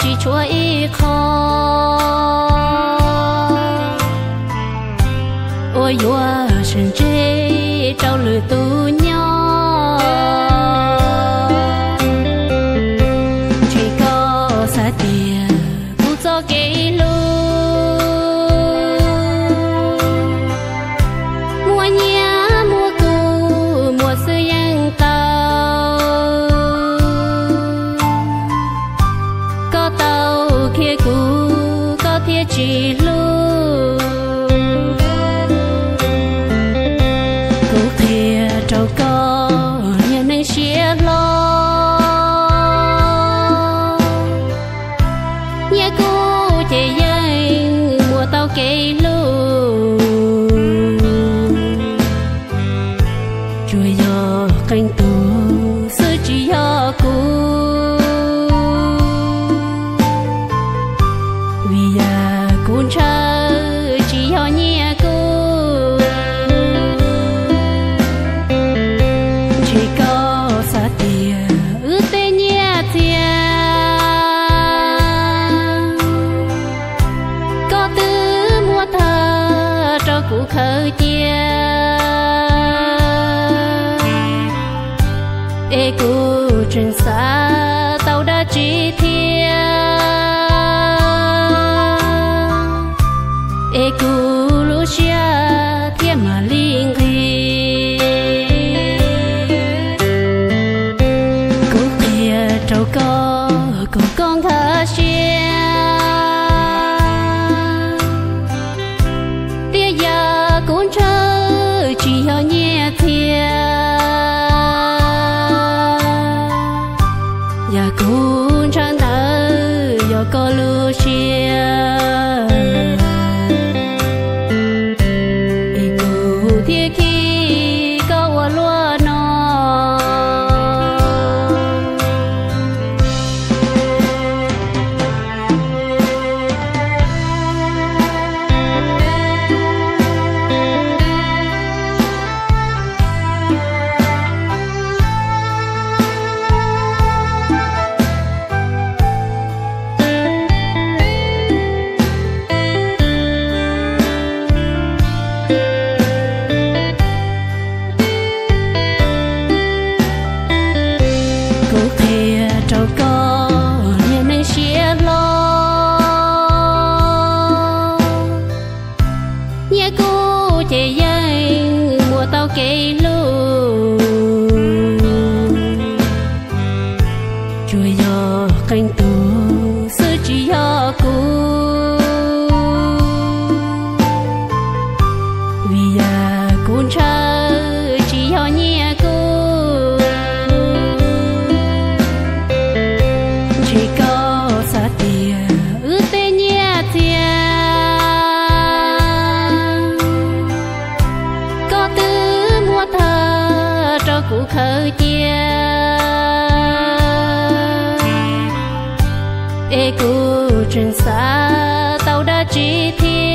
tsis tshuav ib qho uas yuav sawv ntseg rau lwm tus nyob. Ntshe koj xav tias kuv txoj kev hlub muaj nyiaj muaj kub muaj xwb yeej tau. Koj tau qhia kuv koj thiaj tsis hlub. Kuv qhia rau koj niag neeg siab hlob, nyiaj kub ces yeej muaj tau kev hlub. Tsuas yog qee tus xwb tsis yog kuv, vim yam kuv ntshaw tsis yog nyiaj kub. Ntshe koj xav tias wb tej nyiaj txiag koj twb muab tag rau kuv khaws cia, es kuv tseem xav tau dab tsi thiab? Es kuv lub siab thiaj mam li nqis. Kuv qhia rau koj kom koj nkag siab, tiam sis yam kuv ntshaw tsis yog nyiaj txiag, yam kuv ntshaw ntawd yog koj lub siab. Es kuv thiaj khib koj ua luaj no. Kuv qhia rau koj niag neeg siab hlob, nyiaj kub ces yeej muaj tau kev hlub. Tsuas yog qee tus xwb tsis yog kuv, vim yam kuv ntshaw tsis yog nyiaj kub. Ntshe koj xav tias wb tej nyiaj txiag koj twb muab tag rau kuv khaws cia, es kuv tseem xav tau dab tsi thiab?